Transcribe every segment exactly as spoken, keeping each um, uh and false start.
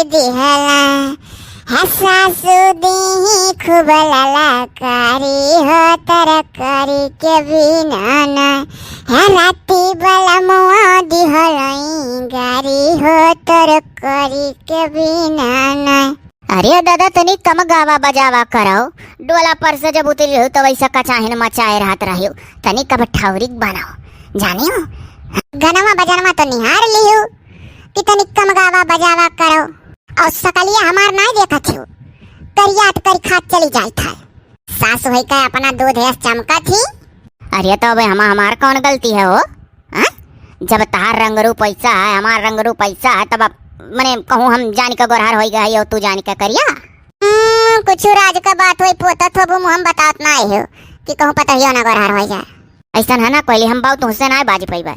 दिहला। है सासू दीही खूब ललकारी हो, तरकारी के बिना ना। है राती बलमुआ दिहलई गारी हो, तरकारी के बिना ना। अरे दादा, तनी कम गावा बजावा करो। डोला पर से जब उतरी रहू, तो वैसा कचाहिन मचाए रहत रहियो। तनी कब ठौरिक बनाओ, जानियो। गनवा बजनवा तो निहार लियो कि तनी कम गावा बजावा करो। और सकलिया हमार नाई देखत हो, करियात करी खात चली जाइत है। सास होई के अपना दूध ऐस चमकत ही। अरे तो अबे हम, हमार कौन गलती है हो? हाँ? जब तहार रंग रूप ऐसा है, हमार रंग रूप ऐसा है, तब अब मने कहूँ हम जान के गोरहर होई गए और तू जान के करिया। हम्म, कुछ राज का बात होई पोतत हो, मुँह हम बतात ना आए हो कि कहूँ पतहियो ना गोरहर होई जाए। ऐसन है ना कोयली, हम बाऊ तुहसे ना बाज पइबे।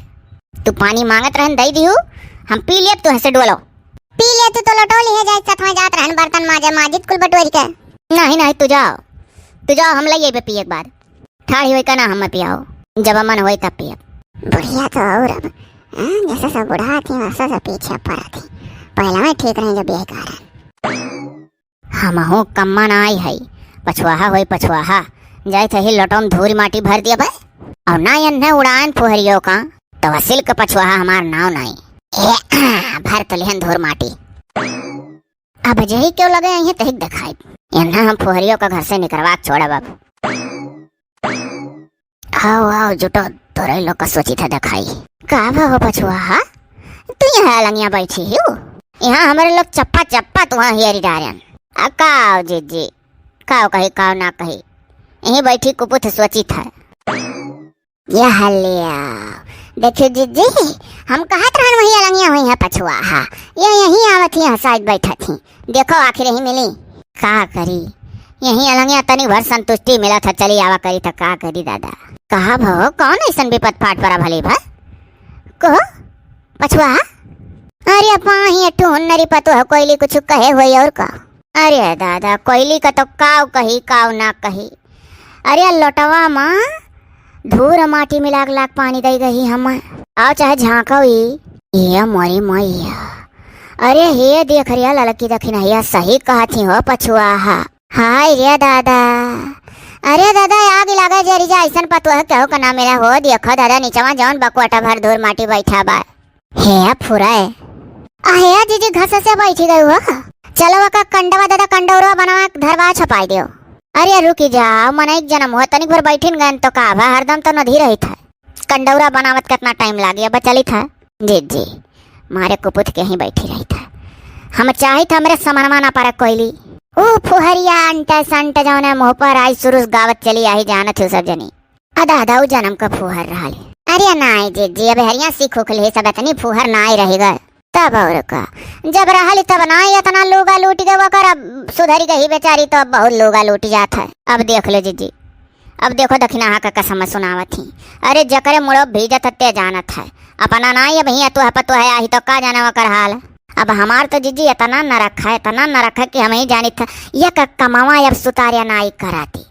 तू पानी मांगत रहन, दई दिहू, हम पी लेब, तुहसे डोलो। पी ले तू तो लोटो लिहे जाए, सथ में जात रहन बर्तन माजे, माजित कुल बटोरी के। नहीं, नहीं, तू जाओ, तू जाओ, हम लई अइबे पिए के बाद। ठाढ़ी होई का ना हमें पियाओ, जब मन होई तब पियब। बुढ़िया तो और अब, हाँ, जैसा सब बुढ़ा थी, वैसा सब पीछे पड़ा थी। पहला में ठीक रहे जब यही कारण। हमहू कम्मा ना आई है, पछुआहा होई पछुआहा। जाइत ही लोटो में धूर माटी भर दिया बे। और ना एन्हे उड़ान फुहरियो का, तो वसील के पछुआहा हमार नाव नाई। ए, भर तो लिहन धूर माटी। अब जेही क्यों लगे यहीं तहिक देखाई। एन्हे हम फुहरियो का घर से निकरवा के छोड़ब अब। आओ, आओ, जुटो, तोरे लोग का सोची था देखाई। का भा हो पछुआहा? तू यहाँ अलंगिया बैठी ही हो? यहाँ हमारे लोग चप्पा चप्पा तुहाँ हेरी डारेन। आ काव जीजी, काव कही, काव ना कही, यहीं बैठी कुपुथ सोची था। यह लिया, देखियो जीजी, हम कहत रहन वही अलंगिया हुई है पछुआहा। ये यहीं आवत ही, हंसाइत बैठत ही। देखो आखिर यहीं मिली। का करी, यहीं अलंगिया तनी भर संतुष्टि मिला था, चली आवा करी था, का करी दादा। कहा भो, कौन ऐसन विपद फाट पड़ा भले भा? कहो, पछुआ? अरे पाही टून नरी पतो है, कोयली कुछ कहे होई और का? अरे दादा, कोयली का तो काव कही, काव ना कही। अरे लोटवा माँ, धूर माटी मिला के लाग पानी दई गई हम। आओ चाहे झांको ई। ये मोरी मैया। अरे हे देख रिया ललकी दखिनहिया, सही कहत ही हो पछुआहा। हाय रे दादा। अरे दादा, आग लागे जरी जा, ऐसन पतोह केहू के ना मिले हो। देखो दादा, नीचवा जौन बकुआटा भर धूर माटी बैठा बा। हे फुरे। आ हे जीजी, घस से बैठी गई हो। चलो ओका कंडवा दादा, कंडौरवा बनवा धरवा छपाई दियो। अरे रुकी जा, मनई के जन्म हुआ, तनिक भर बैठिन गयन तो का भा, हरदम तो नधी रही था। कंडौरा बनावत कितना टाइम लागी, अब चली था। जीजी, मारे कुपुथ के ही बैठी रही था। हम चाही था हमरे समनमा ना पारा कोयली। ऊ फुहरिया अंट संट जौने मुँह पर आई सुरुस गावत चली आही, जानत हो सब जनी। अदा अदा ऊ जनम का फुहर रहली। अरे नाई जीजी, अब हरिया सीख उख ले सब इतनी फुहर नाई रही गए। तब और का, जब रहली तब नाई इतना लूगा लूट गए ओकर, अब सुधरी गई बेचारी तो अब बहुत लूगा लूट जात है। अब देख लो जीजी, अब देखो दखिनहा का कसम सुनावत ही। अरे जकरे मुड़ो भीजत ते जानत है। अपना नाई अब हिया तू है पतो है आही तो का जाने ओकर हाल। अब हमार तो जीजी इतना नरक है, इतना नरक है कि हम ही जानित है। ये का कमावा अब सुतारिया नाई कराती।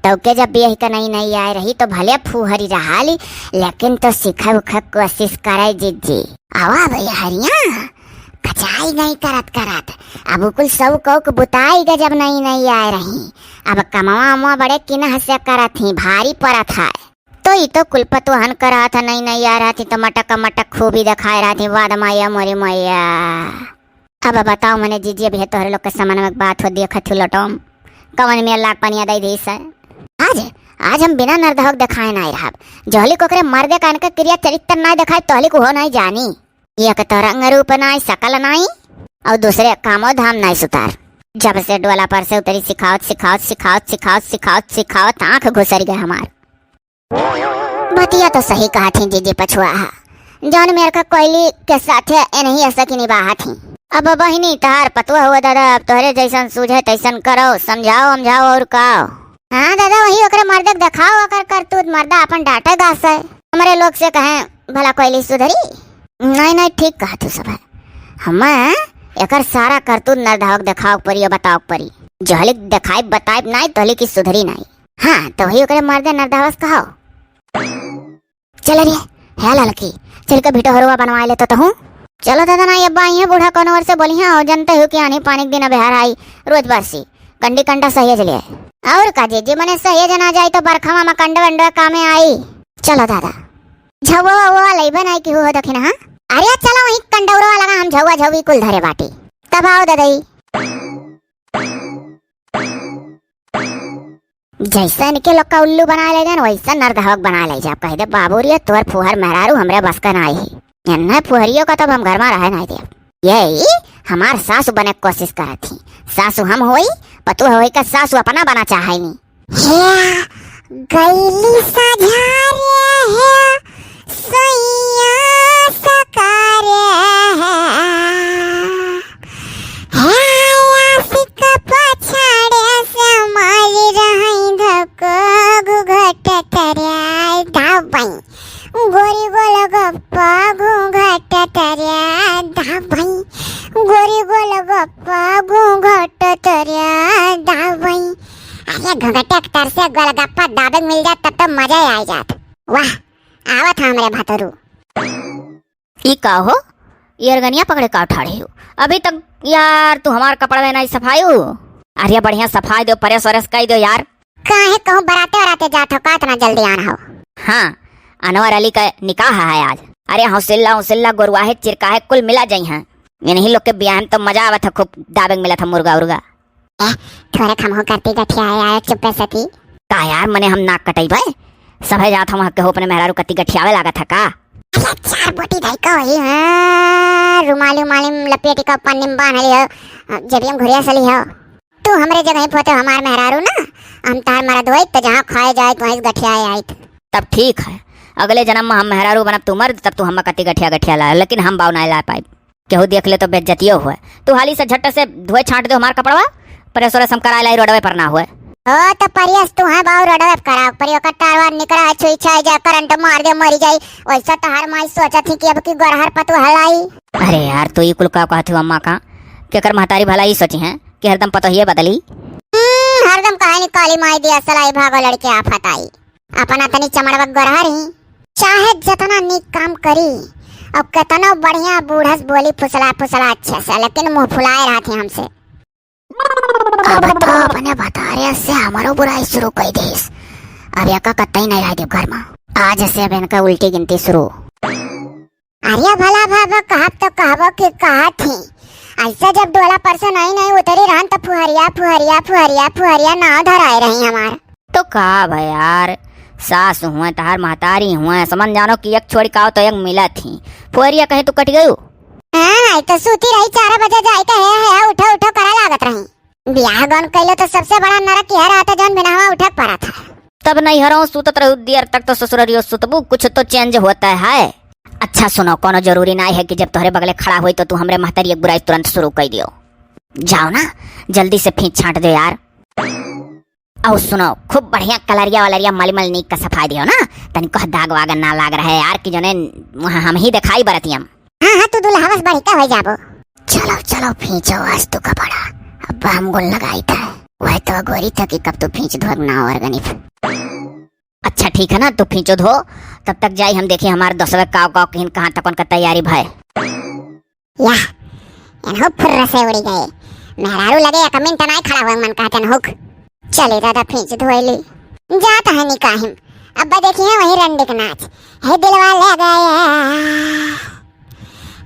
तो के जब बियाह के नई नई आए रही तो भले फुहरी रहाली, लेकिन तो सीखे उखे कोशिश करे जीजी। आवा भैया हरिया, कचाई नहीं करत करत। अब उ कुल सब कोक बुताई गजब नई नई आए रही। अब कमवा अमवा बड़े किनह से करत ही, भारी परत है। तो ई तो कुल पतोहन करत है, नई नई आए रहती तो मटक मटक खूबी देखाए रहती। वाद माया मोरी मैया। अब बताओ मने जीजी, अब हे तोहरे लोग के समनवा के बात हो, देखत हो लटोम, कवन में लाग पनिया दई दी से। आज, आज हम बिना नरदहक देखाए नाई रहब। जहली कोकरे मर्दे का इनका क्रिया चरित्र नाई देखाए, तोहली को हो नाई जानी। एक तो रंग रूप नाई, शकल नाई, और दूसरे कामो धाम नाई सुतार। जब से डोला पर से उतरी सिखावत, सिखावत, सिखावत, सिखावत, सिखावत, सिखावत आँख घुसर गए हमार। बतिया तो सही कहत ही जीजी पछुआहा, जौन मेर का कोयली के साथे एनही ऐसा की निबाहत ही। अब बहिनी तहार पतुआ हुआ दादा, अब तोहरे जैसन सूझे तैसन करो, समझाओ, समझाओ और का। हाँ दादा, वही ओकरे मर्दे के देखाओ ओकर करतूत, मर्दा अपन डांटे गासे। हमरे लोग से कहें भला कोयली सुधरी? नहीं, नहीं, ठीक कहत हो सब है। हमें एकर सारा करतूत नरधावक देखाओ परी, बताओ परी। जहलिक देखाइब बताइब नहीं, तहली की सुधरी नहीं। हाँ, तो वही ओकरे मर्दे नरधावस कहो। चल रे, हे ललकी, चल के भिटोहरुआ बनवाए ले तो तहूँ। चलो दादा ना, ये अब्बा आई है बूढ़ा, कौनो ओर से बोली है, और जनते हो कि आनी पानी के दिन अब हर आई, रोज बरसी, कंडी कंडा सहेज ले। और का जे, जे मने सहेज ना जाए तो बरखा मा कंडा वंडा कामे आई। चलो दादा, झउआ वउआ लइबे नाई कि हो दखिन, हाँ? अरे चलो वहीं कंडौरवा लगा, हम झउआ झउई कुल धरे बाटी। तब आओ ददई। जैसे इनके लोग का उल्लू बना ले जान, वैसे नरदहवक बना ले जा। कह दे, "बाबू रे, तोर फुहर मेहरारू हमरे बस का नाई है। एन्ने फुहरियों का तब हम घर मा रहे नाई देब।" ये ई हमार सासु बने के कोशिश करत ही। सासु हम होई, पतोह होई का सासु अपना बना चाहे नी। हे गैली सझारे हे सैया सकारे हे। हे आशिक पछाड़े से मारी रहई धक्का घुघट तरे दाबई। गोरी गोलगप्पा घूंघट तरे दाबई। गोरी गोलगप्पा घूंघट तरे दाबई। अरे घूंघट एक तर से गोलगप्पा दाबे मिल जात तब तो मजा ही आ जात। वाह, आवत है हमरे भतरू। ई का हो? ये अरगनिया पकड़े का ठाड़े हो? अभी तक यार तू हमार कपड़वे नाई सफायू। अरे बढ़िया सफाई दो, प्रेस व्रेस कई दो यार। काहे कहूँ बराते वराते जात हो का, इतना जल्दी आन हो? हाँ, अनवर अली का निकाह है आज। अरे हौसिल्ला हौसिल्ला गोरुआ है, चिरका है, कुल मिला जाई हैं। इन्हीं लोग के बियाह में तो मजा आवत है, खूब दाबे के मिलत है मुर्गा उर्गा। ए, थोड़े खमहो करती गठिया है यार, चुप्पे से थी। का यार, मने हम नाक कटइबे? सभे जात हम हके हो अपने मेहरारू कती गठियावे लागत है का? अरे चार बोटी धई का होई, हाँ, रुमाली उमाली में लपेटी का पन्नी में बांध लियो, जेबिया में घुरिया सली हो। तू हमरे जगह पोते हमार मेहरारू ना, हम तार मरद होइत त जहाँ खाए जाइत वहीं से गठियाए आइत। तब ठीक है, अगले जन्म में हम मेहरारू बनब तू मर्द, तब तू हम कती गठिया गठिया ला, लेकिन हम बाऊ नाय ला पाइब। केहू देख ले तो बेइज्जतियो हुए। तू हाली से झट से धोए छांट दे हमार कपड़वा, प्रेस व्रेस हम कराए लाई रोडवे पर ना हुए। ओ तो प्रेस तू है बाऊ रोडवे पर कराओ, पर ओकर तार वार निकरा है, छुई छाई जा, करंट मार दे, मरी जाई। वैसा तो हर माई सोचत ही कि अब की गोरहर पतु हलाई। अरे यार, तू ई कुल का कहत हो अम्मा का? केकर महतारी भला ई सोची हैं कि हरदम पतोहिए बदली? हम्म, हरदम कहानी काली माई दिया सलाई भागो लड़के आफत आई। अपना तनी चमड़वा गोरहर ही, चाहे जतना नीक काम करी, अब केतनो बढ़िया बूढ़स बोली फुसला फुसला अच्छे से, लेकिन मुंह फुलाए रहत ही हमसे। अब तो अपने भतारे से हमारो बुराई शुरू कर देस। अब एका कतई नहीं रह देब घर में। आज से अब इनका उल्टी गिनती शुरू। अरे भला भाभा, कहब तो कहबो कि कहत ही। ऐसे जब डोला पर से नहीं नहीं उतरी रहन तो फुहरिया, फुहरिया, फुहरिया, फुहरिया नाव धराए रही हमार। तो का भा यार, सास हुए, तहार महतारी हुए, समझ जानो कि एक छोड़ी का हो तो एक मिलत ही। फुहरिया कहीं तू कट गयू? हाँ, आई तो सूती रही, चार बजे जाए के हे, हे, उठो, उठो करा लागत रही। बियाह गौन कैलो तो सबसे बड़ा नरक यह रहता जौन बिनहवा उठक पड़ा था। तब नैहरों सुतत रहू दियर तक तो ससुररियो सुतबू, कुछ तो change होता है। अच्छा सुनो, कोनो जरूरी नाई है कि जब तोहरे बगले खड़ा होई तो तू हमरे महतारी एक बुराई तुरंत शुरू कर दियो। जाओ ना, जल्दी से फींच छांट दो यार। और सुनो, खूब बढ़िया कलरिया वलरिया मलमल नीक का सफाई दियो ना, तनी कह दाग वाग ना लाग रहे यार कि जने वहाँ हम ही दिखाई बरतियम। हाँ, हाँ, तू दुल्हावस बढ़िका हो जाबो। चलो, चलो, फींचो आज तू कपड़ा। अब हम गुण लगाई था। वह तो अगोरी था कि कब तू फींच धोर ना और गनीफ। अच्छा, ठीक है ना, तू फींचो धो, तब तक जाई हम देखी हमार दोसवे काव काव किहिन कहाँ तक उनका तैयारी भय। याह, एनहु फुर्र से उड़ी गए। मेहरारू लगे एक मिनट नाई खड़ा हुआ मन कहते नहुक। चले दादा फींच धोए ली। जात है निकाहिम। अब्बा देखी है वही रंडी के नाच। हे दिलवा ले गए,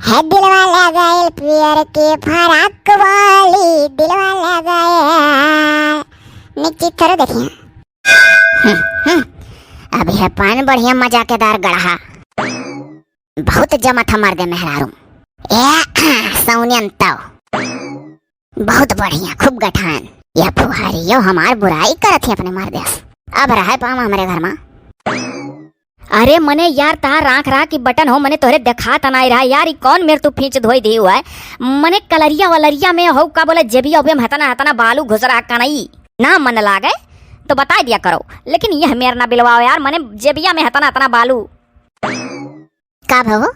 हे दिलवा ले गए, पियर के फराक वाली दिलवा ले गए। निक चीज थोड़े देखी है। हम्म, हम्म। अब है पान बढ़िया मजाकेदार गढ़ा। बहुत जमत हमार दे मेहरारू। ए, सौनियन तव। बहुत बढ़िया, खूब गठान। यह फुहारियो हमार बुराई करत ही अपने मर्दे से। अब रहे पावा हमरे घर मा। अरे मने यार, तहार आँख रहा कि बटन हो, मने तोहरे देखात नाई रहा यार, ई कौन मेर तू फींच धोई दी हुआ है? मने कलरिया वलरिया में हो का बोले, जेबिया उबिया में हतना हतना बालू घुस रहा कनई। ना मन लागे तो बताई दिया करो, लेकिन यह मेर ना बिलवाओ यार, मने जेबिया में हतना हतना बालू। का भवो?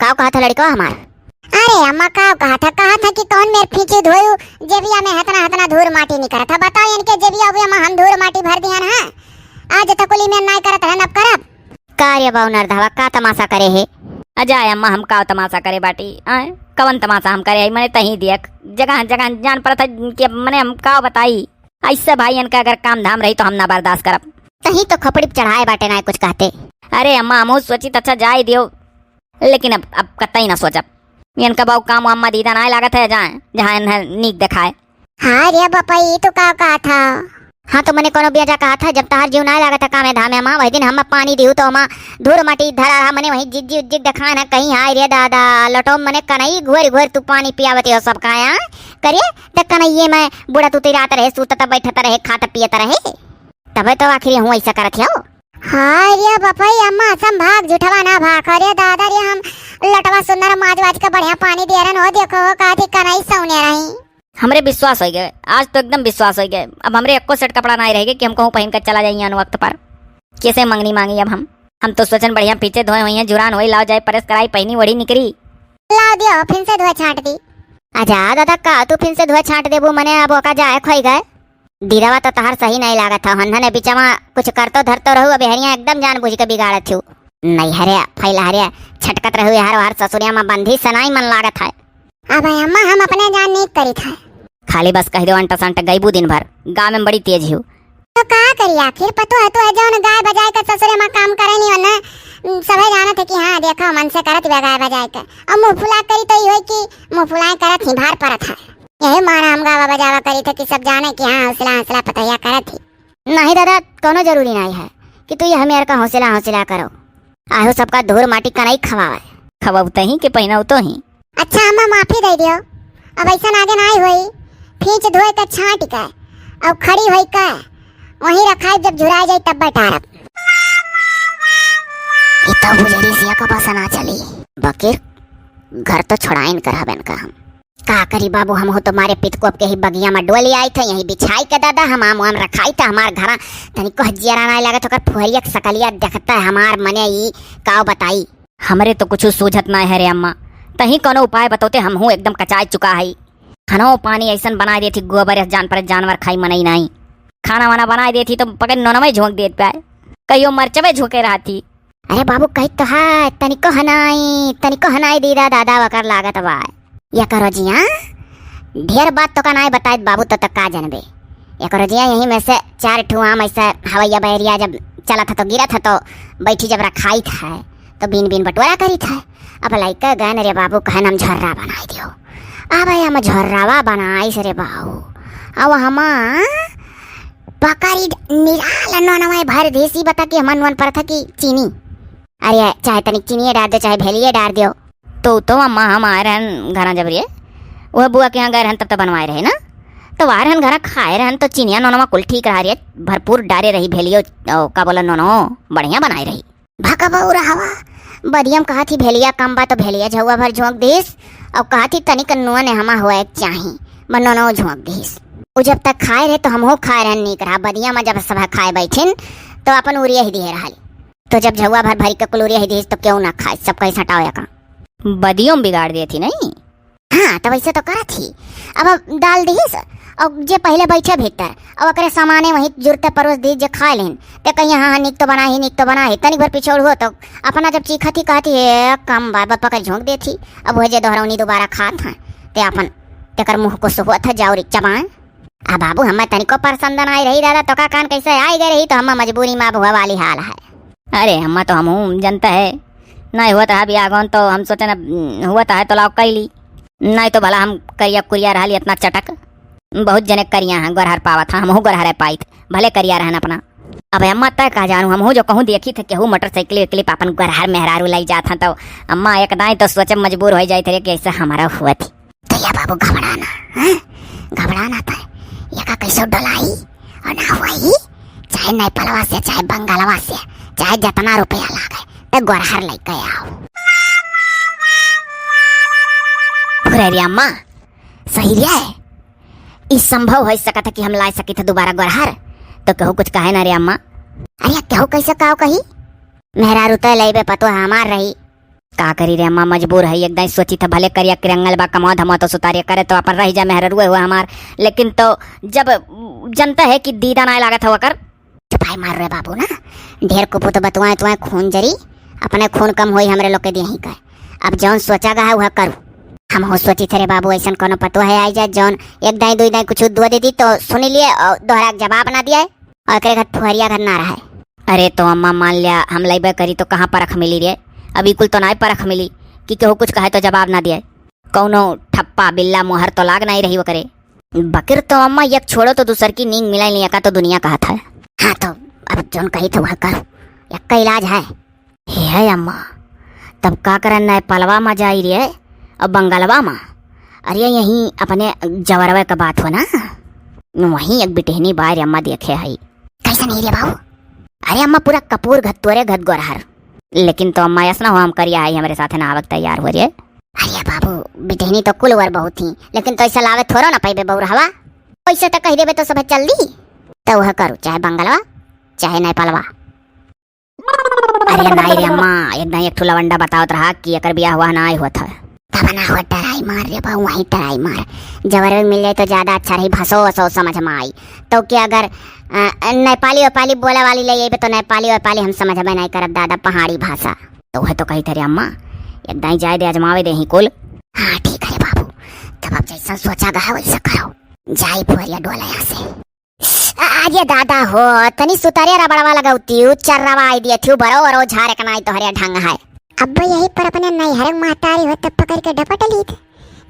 का कहा था लड़का हमार? अरे अम्मा, का कहा था? कहा था कि कौन मेर फींची धोयू, जेबिया में हतना हतना धूर माटी निकरत है। बताओ इनके जेबिया उबिया में हम धूर माटी भर दिहन है। आज तकुली में नाई करत रहन, अब करब। का रे बाऊ नरधवा, का तमाशा करे है? अजा अम्मा, हम काव तमासा करे बाटी, आय? कवन तमासा हम करे हई? मने तहीं देख, जगह जगह जान पड़त है कि मने हम काव बताई। ऐसे भाई इनका अगर काम धाम रही तो हम ना बर्दाश्त करब। तहीं तो खोपड़ी पे चढ़ाए बाटे ना कुछ कहते। अरे अम्मा, हमहू सोची त अच्छा जाए दियो, लेकिन अब, अब कतई ना सोचब। इनका बाऊ काम वाम मा दीदा नाय लागत है, जाए जहाँ इन्हें नीक देखाए। हाँ रे बपई, ई तो का कहा था? हाँ तो मने कोनो बियाजा कहा था, जब तहार जीव नाय लागत है कामे धामे मा, वही दिन हम पानी दिहू तो मा धूर माटी धरा रहा, मने वही जिज्जी उज्जी देखाए ना कहीं। हाय रे दादा, लटो मने कनई घोर घोर तू पानी पियावती हो सबका यहाँ। करे त कनइये में बूढ़ा तू रात रहे, सूतत बैठत रहे, खात पियत रहे, तबे तो आखिर हूँ ऐसा करत हो। हाय रे बपई अम्मा, असम भाग, झूठवा ना भाग। अरे दादा रे, हम लटवा सुंदर माज वाज के बढ़िया पानी दे रहन हो, देखो हो, का थी कनई सौने रही। हमरे विश्वास होइ गए, आज तो एकदम विश्वास होइ गए। अब हमरे एको सेट कपड़ा नाहीं रहेगे कि हम कहूँ पहिन के चला जाइए अन वक्त पर। कैसे मंगनी मांगी अब हम? हम तो सोचन बढ़िया पीछे धोए हुई हैं, जुरान होई, लाओ जाए प्रेस कराई, पहिनी ओढ़ी निकरी। लाओ दियो, फिर से धोए छाट दी। अच्छा दादा, का तू फिर से धोए छाट देबू? मने अब ओका जाए खोई गए। दीदवा तो तहार सही नहीं लागत हौ। हन्हने बिचवा कुछ करतो धरतो रहू, अब हरिया एकदम जान बूझ के बिगाड़त हू। नैहरे फैलहरे छटकत रहू, यार ओहर ससुरिया मा बंधी सनाई मन लागत है। अब अम्मा हम अपने जान नीक करित है। खाली बस कहि देउ अंट संट गइबू दिन भर, गाँव में बड़ी तेज हू। तो का करी आखिर, पतो है तो है जौन गाय बजाए के ससुरे मा काम करे नहीं वरना सभे जानत है कि हाँ देखो मन से करत बे गाय बजाए के। अब मुँह फुला करी तो ई होई कि मुँह फुलाए करत ही भार परत है। यही मारा हम गावा बजावा करी थे कि सब जाने कि हाँ हौसला हौसला पतैया करत ही। नहीं दादा, कोनो जरूरी नहीं है कि तू यह मेर का हौसला हौसला करो। आहो सबका धूर माटी कनई खवावे। खवाऊ तही के पहिनाऊ तो ही। अच्छा अम्मा माफी दे दियो, अब ऐसा आगे नहीं होई। फींच धोए के छाट के और खड़ी होई के वहीं रखाई, जब झुरा जाई तब बैठारब। ई तो बुझली सिया का बस ना चली। बकिर घर तो छोड़ाइन कर हबेन का हम। का करी बाबू, हमहू तो मारे पितकोप के ही बगिया मा डोली आई थे, यही बिछाई के दादा, हम आम वाम रखाई थे हमार घरा। तनी कह जियरा नाय लागत, ओकर फुहरिया के सकलिया देखता है हमार, मने ई काव बताई। हमरे तो कुछ सूझत नाय है रे अम्मा, तही कोनो उपाय बतौते, हमहू एकदम कचाई चुका है। खानो पानी ऐसन बनाए देती, गोबर अस जान पर जानवर खाई मनई नाई। खाना वाना बनाए देती तो पकड़ नोनवे झोंक देत पाए, कहियो मरचवे झोंके रहती। अरे बाबू, कही तो है, तनिको हनाई, तनिको हनाई दीदा दादा वकर लागत बा। ये करो जिया, ढेर बात तो का नाई बताइत बाबू, तो, तो का जनबे। ये करो जिया, यही में से चार ठो आम ऐसा हवैया बैरिया जब चलत है तो गिरत है तो बैठी जब रखाइत है तो बीन बीन बटोरा करीत है। अब लइका गन रे बाबू कहन हम झर्रा बनाई दियो। अब हम झर्रावा बनाइस रे बाबू। अब हम पकड़ी निराल नोनवा भर देसी बता कि हमार नोन पर था कि चीनी। अरे, चाहे तनिक चीनिए डार दे, चाहे भेलिए डार दियो। तो, तो अम्मा, हम आए रहन घरा जब रे, वह बुआ के यहाँ गए रहन, तब तो बनवाए रहे ना, तो आए रहन घरा खाए रहन, तो चीनिया नोनवा कुल ठीक रहा रे, भरपूर डारे रही भेलियो, ओ, का बोला, नोनो बढ़िया बनाए रही। भकबऊ रहवा, बदियम कहा थी भेलिया कम बा, तो भेलिया झौआ भर झोंक दिस, और कहा थी तनिक नोन हमा हुआ एक चाही, बस नोनो झोंक दिस। उ जब तक खाए रहे, तो हमहू खाए रहन, नीक रहा। बदिया में जब सब खाए बैठिन, तो अपन उरिया ही दिए रहली। तो जब झौआ भर भरी के कुल उरिया ही दिहिस, तो केहू ना खाए, सब कहीं सटाओ या का। बदियों में बिगाड़ देती नहीं। हाँ, तो वैसे तो करत ही। अब, अब डाल दिहिस, और जे पहले बैठे भीतर, और ओकरे सामाने वहीं जुरते परोस दी, जे खाए लेन, ते कहीं हाँ, हाँ, नीक तो बना ही, नीक तो बना ही। तनिक भर पिछोड़ हो, तो अपना जब चीखत ही कहती है, "कम बा," बप्पा के झोंक देती। अब वह जे दोहरौनी दोबारा खात हैं, ते अपन, तेकर मुँह को सुहुआ था, जाओ रे चबाएं। आ बाबू, हमें तनिको पसंद ना आई रही दादा, तो का कान कैसे आई गई रही, तो हमें मजबूरी में अब हुआ वाली हाल है। अरे, हमें तो हमहूँ जनता है, नहीं हुआ था बियाह गौन, तो हम सोचन अब, हम्म, हुआ था है तो लाओ कैली, नहीं तो भला हम करिया कुरिया रहली इतना चटक, बहुत जने करिया हैं, गोरहर पावत हैं, हमहूँ गोरहर पाइत, भले करिया रहन अपना। अब अम्मा तय का जानू, हमहूँ जो कहूँ देखी थे केहू मोटरसाइकिल वैकिल पे अपन गोरहर मेहरारू लाई जात हैं, तो अम्मा एक दाई तो सोचे मजबूर हो जाए थे कि ऐसे हमारा हुआ थी। तो या बाबू घबराना, हैं? घबराना तो ये का कैसे डोलाई और ना हुई, चाहे नेपालवा से, चाहे बंगालवा से, चाहे जितना रुपया लागे, तो गोरहर लेके आओ। फुरैरिया अम्मा, सही रे, ई संभव हो सकत है कि हम ला सकित है दोबारा गोरहर, तो केहू कुछ कहे ना रे अम्मा। अरे केहू कैसे काव कही? मेहरारू तो लेबे पतो हमार रही। का करी रे अम्मा, मजबूर है, एक दाई सोची था भले करिया किरंगल बा, कमवा धमवा तो सुतारिया करे तो अपन रह जा, मेहरारू हुआ हमार, लेकिन तो जब जनता है कि दीदा ना लागत है ओकर। चुपाई मार रे बाबू ना, ढेर कुपुत बतुआए तुआए खून जरी, अपने खून कम होई हमरे लोग के दिए ही का। अब जौन सोचा गा है, वह करू। हमहू सोचित है रे बाबू, अइसन कौनो पतोह है आई जाए, जौन एक दाई दुई दाई कुछ दुआ दे दी तो सुन लिए और दोहरा के जवाब ना दिए, और एकरे घर फुहरिया घर ना रहे। अरे तो अम्मा, मान लिया हम लइबे करी तो कहाँ परख मिली रे? अब ई कुल तो नाई परख मिली कि केहू कुछ कहे तो जवाब ना दिए। कौनो ठप्पा बिल्ला मोहर तो लाग नाई रही ओकरे। बकिर तो अम्मा, एक छोड़ो तो दूसर की नींद मिलाई लिया का तो दुनिया कहत है। हाँ तो अब जौन कही तो वह कर, एक का इलाज है। हे है अम्मा, तब का करे नेपालवा मा जाई रे, अब बंगलवा मा? अरे यहीं अपने जवरवे का बात हो ना, वहीं एक बिटहनी बाय रे अम्मा देखे हई। कैसन ही रे बाबू? अरे अम्मा, पूरा कपूर घत तोरे घत गोरहर। लेकिन तो अम्मा, ऐसा ना हो हम करिया है, हमरे साथे ना आवक तैयार हो रे। अरे बाबू, बिटहनी तो कुल वर बहुत ही, लेकिन तो ऐसा लावे थोड़ो ना पैबे बौर हवा। पैसे तो कह देबे तो सब चल दी। तो वह करू, चाहे बंगलवा, चाहे नेपालवा। अरे नाई रे अम्मा, एक दाई एक ठो लवंडा बतावत रहा कि एकर बियाह हुआ ना आई होत है। तब ना हो, टराई मार रे बाबू, वहीं टराई मार। जवरवे मिल जाए तो ज्यादा अच्छा रही, भसो वसो समझ में आई। तो क्या अगर, अ, नेपाली वेपाली बोले वाली ले अइबे तो नेपाली वेपाली हम समझबे नहीं करब दादा, पहाड़ी भाषा। तो वह तो कही थे रे अम्मा, एक दाई जाए दे, आजमावे दे ही कुल। हाँ ठीक है बाबू, तब आप जैसा सोचा गा है वैसा करो, जाई फुहरिया डोला यहाँ से। आ, अरे दादा हो, तनी सुतारे रबड़वा लगौती, उ चर्रवा आई दिए थी, बरो वरो झारे के नाई तोहरे ढंग है। अब यही पर अपने नैहर के महतारी हो तब पकड़ के डपट ली थे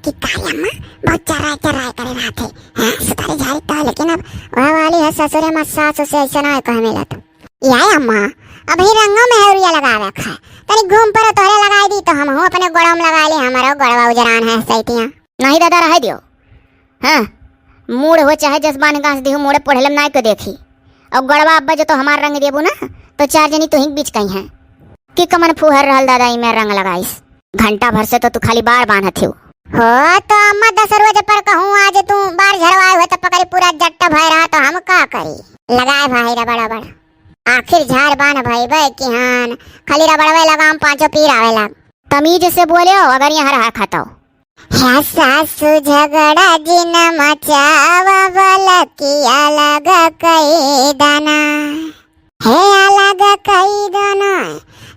कि काहे अम्मा बहुत चर्राए चर्राए करे रहत है, हाँ, सुतारे झारी तो, लेकिन अब वह वाली है ससुरे मा सास उसे ऐसा ना कह मिलत। या अम्मा, अबही रंगो में हेरुया लगावे का है, तनी घूम पर तोहरे लगाई दी तो हमहू अपने गोड़वा में लगाई ली, हमारो गोड़वा उजरान है सैतिया। नहीं दादा, रह दियो। हाँ, मूड़ हो चाहे जस बान्ह गांस दिहु, मूड़े पढ़ले में नाई के देखी। और गड़वा अब्बा जो तो हमार रंग देबू ना, तो चार जनी तुही के बीच कही हैं कि कमन फुहर रहल दादा, ई में रंग लगाइस। घंटा भर से तो तू खाली बार बान्हत हिउ। हो तो अम्मा, दस रोज पर कहूँ आज तू बार झरवाए हो तो पकड़ी पूरा जट्टा भय रहा तो हम का करी? लगाए भाई रबड़ रबड़। आखिर झार बान्ह भइबे कि हान, खाली रबड़वे लगाम पाँचों पीर आवेला। तमीज से बोले हो अगर यहाँ रहा खातो। ह्या सासू झगड़ा जिन मचावा, बलकिया अलग कई दना। हे अलग कई दना,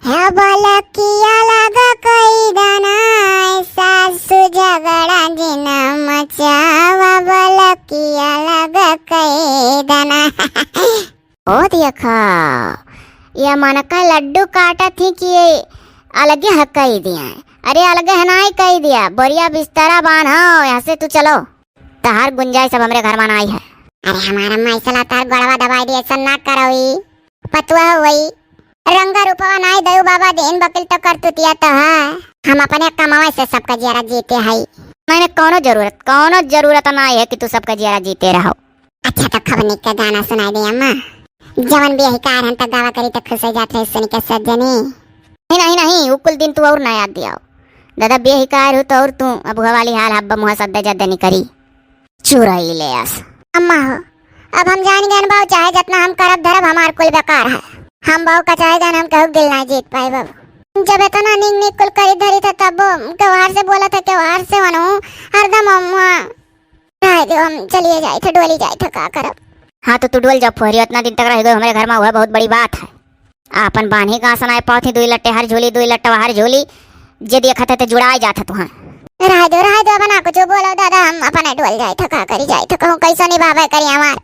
हे बलकिया अलग कई दना। सासू झगड़ा जिन मचावा, बलकिया अलग कई दना। ओ देखा, ये मन का लड्डू काटत ही कि ये अलगे ह कई दिया। अरे अलगे ह नाई कई दिया, बोरिया बिस्तरा बान्हो, यहाँ से तू चलो, तहार गुंजाइश अब हमरे घर मा नाई है। अरे हमारा माई साला तार गोड़वा दबाई दी, ऐसा ना करो ई। पतुआ हो वही, रंगा रूपवा नाई दयू बाबा देन बकिल तो करतुतिया तो है। हम अपने कमावे से सबका जियारा जीते हई। नहीं, नहीं, कौनो जरूरत, कौनो जरूरत नाई है कि तू सबका जियारा जीते रहो। अच्छा, तो खबनी के गाना सुनाई दे अम्मा। जवन बियाही कार हन त गावा करी त खुश हो जात रहे सुन के सब जनी। नहीं, नहीं, नहीं, उ कुल दिन तू और ना याद दियाओ। दादा बियाही कार हो तो और तू अब हवा वाली हाल हब्बा मुहा सद्दे जद्दे नहीं करी। चुरई ले आस। अम्मा हो, अब हम जान गए बाऊ, चाहे जितना हम करब धरब हमार कुल बेकार है। हम बाऊ का चाहे जान हम कहू दिल ना जीत पाए बाबू। जब इतना नीक नीक कुल करी धरी था तब वो केवार से बोला था, केवार से वनु हरदम अम्मा रह दो, हम चलिए जाए थे, डोली जाए थे, का करब? हाँ, तो तू डोल जा फुहरी, इतना दिन तक रह गए हमारे घर में, वह बहुत बड़ी बात है। आपन बान्ही का सनाए पावत ही, दुई लट्टे हर झोली, दुई लट्टे हर झोली, जे देखत है ते जुड़ाए जात है तुहाँ। रह दो, रह दो, बना कुछ बोलो दादा, हम अपने डोल जाए थे, का करी जाए थे, कहूँ कैसो निभावे करी हमार।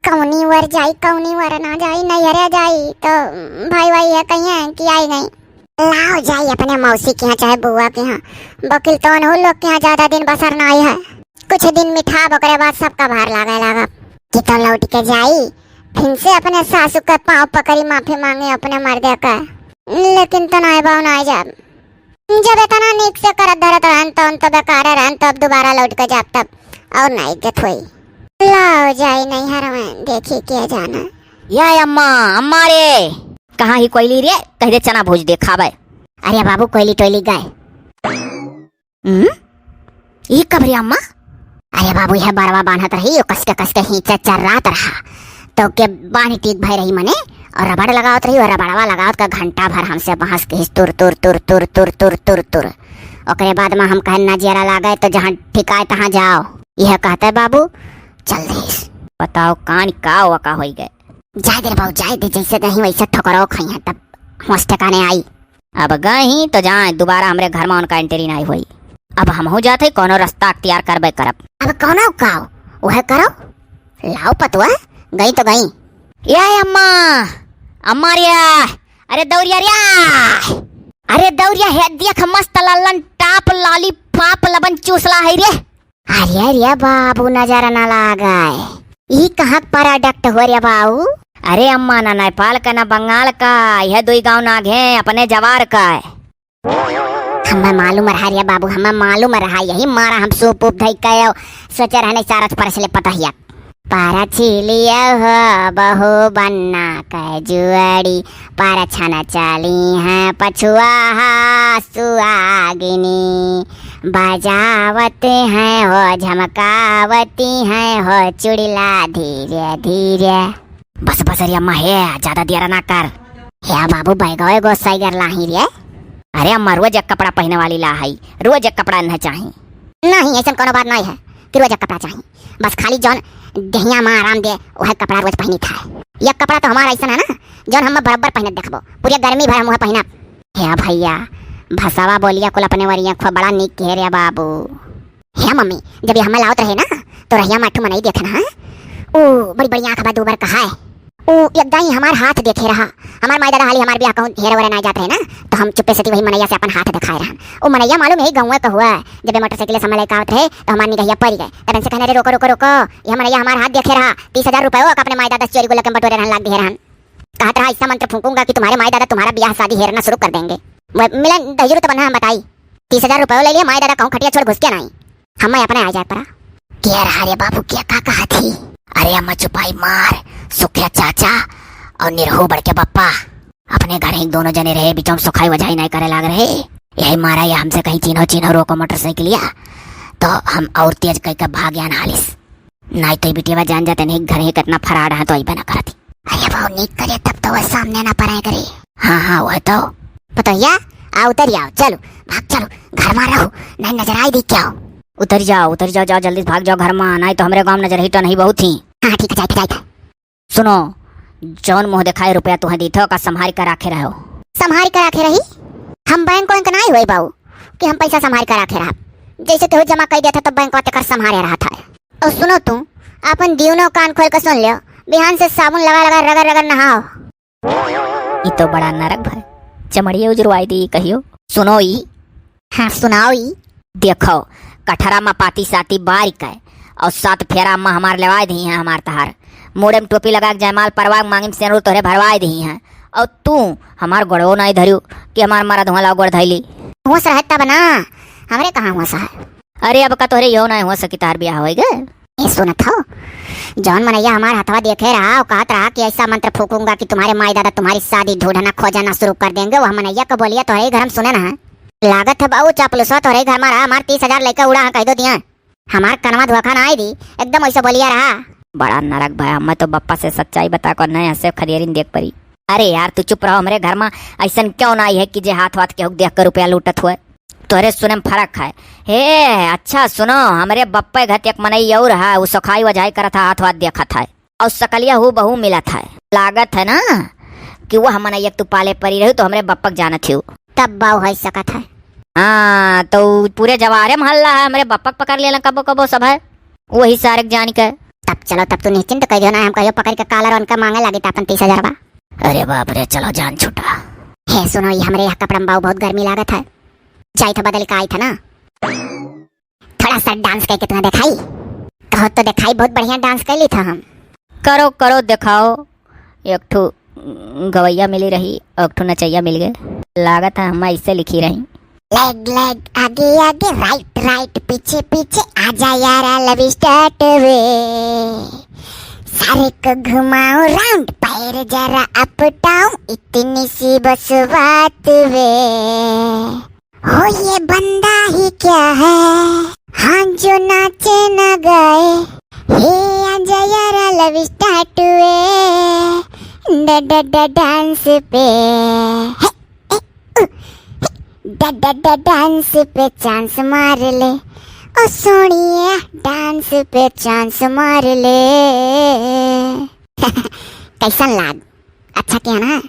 कौनी वर जाई, कौनी वर ना जाई, नैहरे जाई, तो भाई वाई है कहिए कि आई गई। लाओ जाई अपने मौसी के यहाँ चाहे बुआ के यहाँ, बकिल तो उन्हों लोग के यहाँ ज्यादा दिन बसर ना आई है। कुछ दिन मिठाब, ओकरे बाद सबका भार लागे लागब। कि तो लौट के जाई, फिर से अपने सासू के पाँव पकड़ी, माफी मांगे अपने मर्दे का। लेकिन तो नाई बाऊ, नाई जाब। जब इतना नीक से करत धरत रहन, तो उन तो बेकारे रहन, तो अब दोबारा लौट के जाब तब और ना इज्जत होई। लाओ जाई नैहर में, देखी के जाना। या अम्मा, अम्मा रे, कहाँ ही कोयली रे? कह दे चना भूज दे खावे। अरे बाबू, कोयली टोयली गाय। हम्म? ई कब रे अम्मा? अरे बाबू, यह बरवा बांधत रही, यो कस के, कस के हींचे चर्रात रहा। तो के बांध टीक भय रही मने, और रबड़ लगावत रही, और रबड़वा लगावत का घंटा भर हमसे बहस किहिस, तुर, तुर, तुर। ओकरे बाद में हम कहन ना जियरा लागे, तो जहाँ ठिकाए तहाँ जाओ। यह कहते बाबू, चल देस। बताओ कान का वका होई गए। जाए दे रे बाबू, जाए दे, जैसे दही वैसे ठोकरो खइहें, तब होश ठिकाने आई। अब गई ही तो जाए, दोबारा हमरे घर मा उनका entry नाहीं होई। अब हमहू जात ही, कौनो रस्ता अख्तियार करबे करब। अब कौनो काव, उहे करो। लाओ पतुआ, गई तो गई। या अम्मा, अम्मा रे, अरे दौरिया रे, अरे दौरिया हे, देख मस्त लल्लन top lollipop लबन चूसला है रे। अरे रे बाबू, नजर न लागे। ई कहाँ क product हो रे बाऊ? अरे अम्मा, ना नेपाल का ना बंगाल का, यह दुई गाँव नाग हैं अपने जवार का। हमें मालूम रहा रे बाबू, हमें मालूम रहा, यही मारा हम सूप उप धई के सोचे रहने चारच परस ले पतहिया। पारा छीलिया हो बहू बन्ना के जुआड़ी, पारा छाना चाली हैं पछुआ हा सुआगिनी। बजावत हैं हो, झमकावती हैं हो, चुड़िला धीरे धीरे। बस, बस रे अम्मा हे, ज्यादा देर ना कर। हे बाबू, बैगो एगो सैगर लाही रे। अरे अम्मा, रोज एक कपड़ा पहिने वाली ला है, रोज एक कपड़ा न चाही। नहीं, ऐसन कोनो बात नहीं है कि रोज एक कपड़ा चाही। बस खाली जौन देहिया मा आराम दे, वह कपड़ा रोज पहिनी था। यह कपड़ा तो हमारा ऐसन है ना, जौन हम बराबर पहिनत देखबो, पूरी गर्मी भर हम वह पहिनब। हे भैया, भसावा बोलिया कुल अपने वरिया खो बड़ा नीक घेरे बाबू। हे मम्मी, जब ये हमें लावत रहे ना, तो रहिया मा ठू मनई देखे ना, हाँ? ऊ बड़ी बड़ी आँख बा, दू बार कहा है। ऊ एक दाई हमार हाथ देखे रहा। हमार माई दादा हाली हमार बियाह कहूँ हेरे वेरे ना जात रहे ना, तो हम चुप्पे से वही मनैया से अपन हाथ दिखाए रहन। ऊ मनैया मालूम यही गाँव का हुआ है। जब ये मोटरसाइकिल से हमें लेके आवत रहे, तो हमार निगहिया पड़ गए। तब इनसे कहने, "अरे रोको, रोको, रोको, ये मनैया हमार हाथ देखे रहा, तीस हजार रुपये वो अपने माई दादा से चोरी को लेके बटोरे रहन, लाग दिए रहन।" कहत रहा, "ऐसा मंत्र फूंकूंगा कि तुम्हारे माई दादा तुम्हारा ब्याह शादी हेरना शुरू कर देंगे।" वो मिलन दहिजरू तो बना हम बताई, तीस हजार रुपये ले लिए, माई दादा कहूँ खटिया छोड़ घुस के नहीं। हम अपने आ जाए परा। के रहा रे बाबू, के का कहा थी? अरे अम्मा चुपाई मार, सुखिया चाचा और निरहू बड़के बप्पा अपने घर ही दोनों जने रहे, बीचों में सुखाई वजाई नहीं करे लाग रहे। यही मारा ये हमसे कहीं चीन्हो चीन्हो रोको मोटरसाइकिलिया, तो हम और तेज कई के भाग यान हालिस। नाई तो ई बिटिया जान जाते नहीं, घर ही कितना फराड है, तो अइबे ना करती। अरे बाबू, नीक करे, तब तो वह सामने ना पड़े करे। हाँ, हाँ, वह तो। पतोहिया, आ उतर जाओ, चलो, भाग चलो, घर मा रहो, नहीं नजर आई दी क्या हो। उतर जाओ, उतर जाओ, जाओ, जल्दी भाग जाओ घर मा, नहीं तो हमरे गाँव नजर ही तो नहीं बहुत ही। हाँ, ठीक है, जाए, जाए। सुनो, जौन मुँह दिखाए रुपया तुहें दी थो, का संभारी कर राखे रहो। संभारी कर राखे रही? हम बैंक वैंक नहीं हुए बाऊ कि हम पैसा संभारी कर राखे रहा। जैसे केहू जमा कर देता तो बैंक तेकर संभारे रहा था। और सुनो तू, अपन दीवनो कान खोल के सुन लियो, बिहान से साबुन लगा लगा रगड़ रगड़ नहाओ। ई तो बड़ा नरक भय, चमड़िए उजरवाई दी कहियो। सुनो ई। हाँ, सुनाओ ई। देखो, कठरा मा पाती साती बारी के और सात फेरा अम्मा हमार लेवाए दी हैं, हमार तहार मुड़े में टोपी लगा के जयमाल परवा के मांगी में सेनुर तोहरे भरवाए दी हैं, और तू हमार गोड़वो नहीं धरियो कि हमार मरद हुआ लाओ गोड़ धैली। होश रहे तब ना, हमरे कहाँ होश है? अरे अब का तोहरे यो नहीं हो सकी, तहार ब्याह होई गए। ए सुनत हो, जौन मनैया हमार हथवा देखे रहा, वो कहत रहा कि ऐसा मंत्र फूकूंगा कि तुम्हारे माई दादा तुम्हारी शादी ढूंढना खोजना शुरू कर देंगे, वह मनैया को बोलिया तोहरे ही घर में सुने ना है। लागत है बाऊ चापलूसवा तोहरे ही घर मा रहा, हमार तीस हजार लेके उड़ा है, कह दो दिया। हमार कनवा धोखा ना आई दी, एकदम ऐसे बोलिया रहा। बड़ा नरक भय, हमें तो बप्पा से सच्चाई बता को नहीं हंसे खदेरिन देख परी। अरे यार, तू चुप रहो, हमरे घर मा ऐसन क्यों ना आई है कि जे हाथ वाथ केहू देख कर रुपया लूटत हुए। तोहरे सुने में फर्क है। हे, अच्छा सुनो, हमरे बप्पे घर एक मनई और है, उ सखाई वजाई करत है, हाथ वाथ देखत है, और सकलिया हूबहू मिलत है। लागत है ना कि वह मनई एक तू पाले परी रही तो हमरे बप्पक जानत हो। तब बाऊ है सकत है। हाँ, तो पूरे जवारे में हल्ला है, हमरे बप्पक पकड़ लेला कबो कबो सब है, वही सारे जान के। तब चलो, तब तू निश्चिंत कर दियो ना, हम कहियो पकड़ के कालर उनका मांगे लागी त अपन तीस हजार बा। अरे बाप रे, चलो जान छूटा। हे सुनो, ये हमरे यहाँ कपड़ा में बाऊ बहुत गर्मी लागत है, जाई था बदल के आई था ना। थोड़ा सा डांस करके तुम्हें दिखाई। कहो तो दिखाई, बहुत बढ़िया डांस कर ली था हम। करो, करो, दिखाओ। एक ठो गवैया मिली रही, एक ठो नचैया मिल गए। लागत है हम ऐसे लिखी रही। लेग, लेग, आगे, आगे, राइट, राइट, पीछे, पीछे, आजा यारा, love start वे। सारे को घुमाओ राउंड, पैर जरा अप डाउन, इतनी सी बस बात वे। हो ये बंदा ही क्या है, हाँ जो नाचे न गाए। हे आजा यारा, love start वे, ड-, ड-, ड-, डांस पे। हे, ए, उ, हे, ड-, ड-, ड-, डांस पे चांस मार ले, ओ सोनिया, डांस पे चांस मार ले। कैसन लाग? अच्छा किया ना,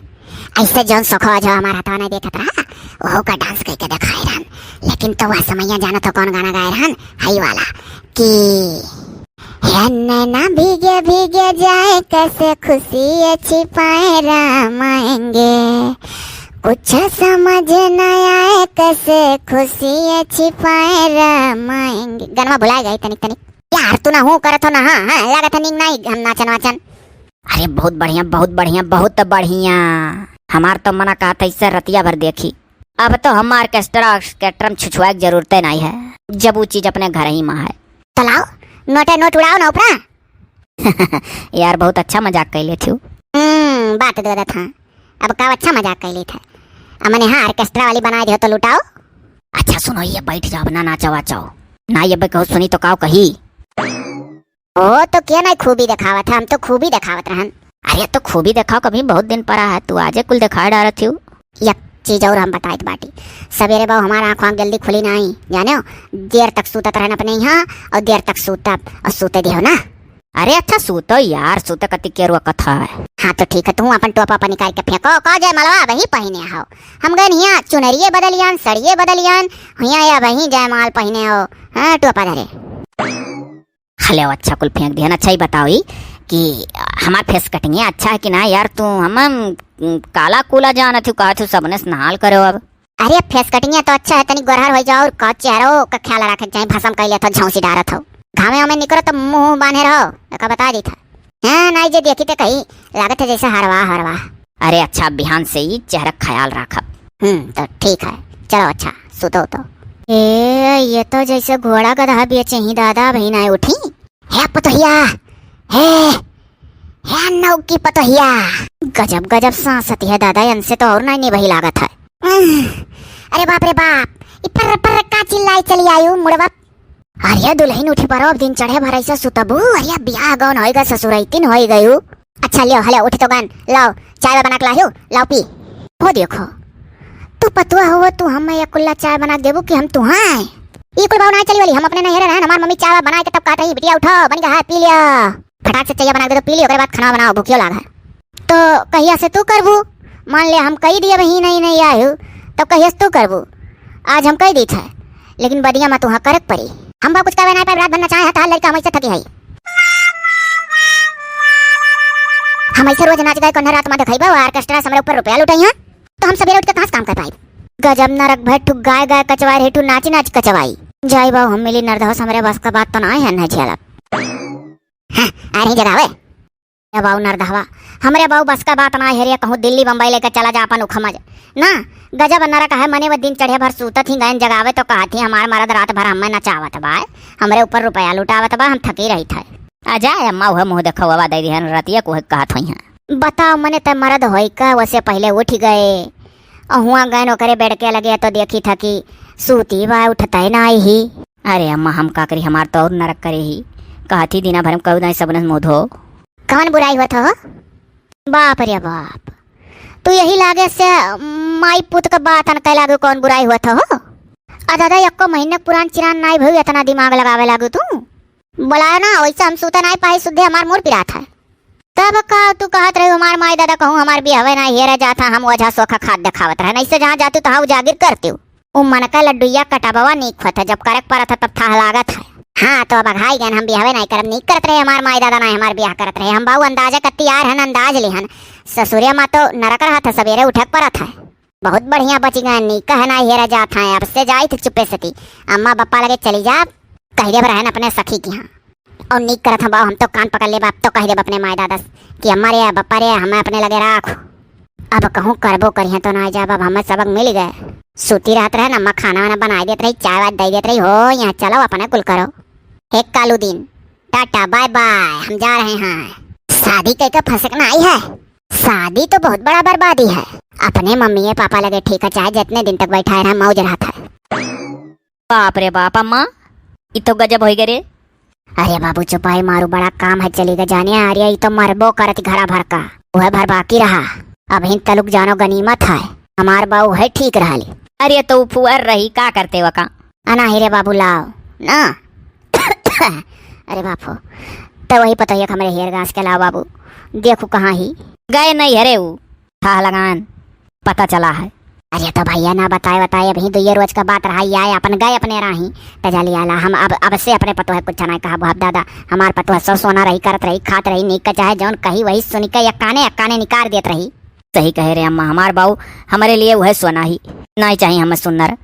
ऐसे जौन सोखो जो हमार हथवा नहीं देखत रहा, ओहू का dance कइके देखाए रहन। लेकिन तो वह समैया जानत हो कौन गाना गाए रहन? हई वाला कि हे नैना भीगे भीगे जाए, कैसे खुशी ये छिपाए रामाएंगे, कुछ समझ न आए, कैसे खुशी ये छिपाए रामाएंगे। गनवा भुलाए गए तनिक तनिक। यार, तू ना हूँ करत हो ना, हाँ, हाँ, लागत है नीक नाई हम नाचन वाचन। अरे बहुत बढ़िया, बहुत बढ़िया, बहुत बढ़िया। हमार तो मना कहत है इससे रतिया भर देखी। अब तो हम orchestra, orchestra में छुछुआए के जरूरते नहीं है, जब वो चीज अपने घर ही में है। तो लाओ, नोटे नोट उड़ाओ ना ऊपरा। यार, बहुत अच्छा मजाक कइ लेत हो। हम्म, बात दे देत हाँ। अब का अच्छा मजाक कइ लेत है? अब मने हाँ, orchestra वाली बनाए दियो तो लुटाओ। अच्छा सुनो, ये बैठ जाओ, अब ना नाचो वाचो। ना ये बे कहो सुनी तो काव कही। ओ, तो क्या नहीं खूबी देखावत है, हम तो खूबी देखावत रहन। अरे तो खूबी देखाओ, कभी बहुत दिन पड़ा है, तू आजे कुल देखाए डारत हो। एक चीज और हम बताइत बाटी, सवेरे बाबू हमार आँख वाँख जल्दी खुली नाई, जाने हो, देर तक सूतत रहन अपने यहाँ, और देर तक सूतब और सूते दिहो ना। अरे अच्छा सूतो यार, सूते कति के रोकत है। हाँ तो ठीक है, तू अपन टोपा पर निकाल के फेंको, का जयमालवा वही पहिने हो। हम गए हियाँ चुनरिये बदलियान, सड़िये बदलियान, हियाँ या वही जयमाल पहिने हो। हाँ, टोपा धरे। हले अच्छा कुल फेंक दिहन। अच्छा ही बताओ ही कि हमार face cutting अच्छा है कि ना यार? तू हम, हम काला कूला जानत हो, कहत हो सबने से नहाल करो अब। अरे face cutting तो अच्छा है, तनी गोरहर हो जाओ और का चेहरो का ख्याल रखे के चाही, भसम कइले तो झौंसी डारत हो, घामे में निकरो तो मुंह बांधे रहो, एका बता दी था। हाँ, नाई जे देखी ते कही लागत है जैसे हरवा हरवा। अरे अच्छा, बिहान से ही चेहरा ख्याल रखब। हम्म, तो ठीक है, चलो अच्छा, सुतो तो। ए, ये तो जैसे घोड़ा गधा बेचे ही दादा, अबही नाई उठी। हे पतोहिया, हे, हे नौकी पतोहिया। गजब गजब सांसत है दादा, इनसे तो और नाई निबही लागत है। अरे बाप रे बाप, ई पर्र पर्र का चिल्लाई चली आयु मुड़वा। अरे दुल्हन उठी परो, अब दिन चढ़े भर ऐसा सुतबू। अरे बियाह गौन होइगा, ससुरैतिन होई गयू। अच्छा लियो, हले उठ तो गन, लाओ चाय बना के लायो, लाओ पी। हो देखो, तू पतुआ हो, तू हम या कुल्ला चाय बना के देबू कि हम तुहाँ? ई कुल बाऊ ना चली वाली, हम अपने नैहरे रहन, हमार मम्मी चाय बना के तब कहत रही, "बिटिया उठो, बन गया है, पी लिया।" फटाक से चाय बना के दे दो, पी लियो, ओकरे बाद खाना बनाओ, भूखियो लाग है। तो कहिया से तू करबू? मान ले हम कही दिए, वही नहीं, नहीं आयु, तब कहिया से तू करबू? आज हम कही दी थे, लेकिन बदिया में तुहाँ करे के पड़ी। हम बा कुछ कहबे ना पाए, रात भर नचाए है, तार लड़का हम ऐसे थकी है। हम ऐसे रोज नाच गाए, कौन रात में दिखाई बा, orchestra से हमरे ऊपर रुपया लुटाई है, तो हम सवेरे उठ के कहाँ से काम कर पाई? गजब नरक भर ठुक गाय गाय कचवाई रहे, ठू नाच नाच कचवाई। जाई बाऊ, हम मिली नरदहस, हमरे बस का बात तो ना है, न झेलब। हाँ, आ रही जगावे। ए बाऊ नरदहवा, हमरे बाऊ बस का बात ना है रे, कहूँ दिल्ली बम्बई लेके चला जा अपन उखमज। ना, गजब नरक है, मने वो दिन चढ़े भर सूतत ही गयन जगावे तो कहत ही, "हमार मरद रात भर हमें नचावत बा, हमरे ऊपर रुपया लुटावत बा, हम थकी रही थे।" आ जा अम्मा, उहे मुँह देखौवा दे दिहन, रतिया को कहत होई हैं। बताओ, मने ते मरद होई का, वसे पहले उठ गए। और हुआ गयन ओकरे बेड के लगे तो देखी था कि सूती बा, उठते ना आई ही। अरे अम्मा, हम का करी, हमार तो और नरक करे ही। कहत ही दिना भर में कऊ दाई सबने मुँह धो। कौन बुराई होत हो? बाप रे बाप, तू यही लागे से माई पुत का बात न कह लागू, कौन बुराई होत हो? आ दादा, यक्को महीने पुरान चिरान नाई भई, इतना दिमाग लगावे लागू तू। बोलायो ना, वैसे हम सूते नाई पाई, सुद्धे हमार मुड़ पिरात है। तब का तू कहत रही, हमार माई दादा कहूँ हमार बियाहवे ना हेरे जात है, हम ओझा सोखा खात देखावत रहे, नहीं से जहाँ जाती तहाँ उजागिर करती हूँ। उ मन का लड्डुइया कटाबवा नीक होत है, जब करे के परत है तब थाह लागत है। हाँ, तो अब अघाई गन, हम बियाहवे नहीं करब, नीक करत रहे हमार माई दादा ना हमार बियाह करत रहे, हम बाऊ अंदाजे कत्ती आर हन, अंदाज लिहन। ससुरे माँ तो नरक रहत है, सवेरे उठे के परत है। बहुत बढ़िया बची गए, नीक है ना हेरा जात है, अब से जाई थे चुपे सती, अम्मा बप्पा लगे चली जा, कह देब रहन अपने सखी के यहाँ। और नीक करत हम बाऊ, हम तो कान पकड़ लेब, अब तो कह देब अपने माय दादा से कि अम्मा रे, बप्पा रे, हमें अपने लगे राख। अब कहूँ करबो करिहे तो ना जाब, अब हमें सबक मिल गए। सूती रहत रहे ना, अम्मा खाना वाना बनाई देत रही, चाय वाय दे देत रही, हो यहाँ चलो अपने कुल करो। एक कालू दिन, टाटा बाय बाय, हम जा रहे हैं। शादी कह के फंसक ना आई है, शादी तो बहुत बड़ा बर्बादी है। अपने मम्मी पापा लगे ठीक है, चाहे जितने दिन तक बैठा है रहा, मौज रहत है। बाप रे बाप, अम्मा, ई तो गजब होई गए रे। अरे बाबू चुपाई मारू, बड़ा काम है, चली गए जाने आ रही है, ई तो मरबो करत घरा भर का, वह भर बाकी रहा। अब हिन तलुक जानो गनीमत है, हमार बाऊ है ठीक रहली। अरे तो फुअर रही, का करते वका? अना ही रे बाबू लाओ ना। अरे बाप हो, तो वही पता है हमरे हेर गांस के लाओ बाबू, देखू कहाँ ही। गए नहीं हरे ऊ, था लगान। पता चला है। अरे तो भइया ना बताए बताए, अबहीं दुइये रोज का बात रहा, ई आए अपन गए अपने राही। त जा लिया ला, हम अब, अब से अपने पतोह कुछ ना कहब। अब दादा, हमार पतोह सब सोना रही, करत रही, खात रही, नीक का चाहे जौन कही वही सुनि के एक काने एक काने निकार देत रही। सही कहे रे अम्मा, हमार बाऊ हमरे लिए उहे सोना ही। नाहीं चाही हमें सुन्नर,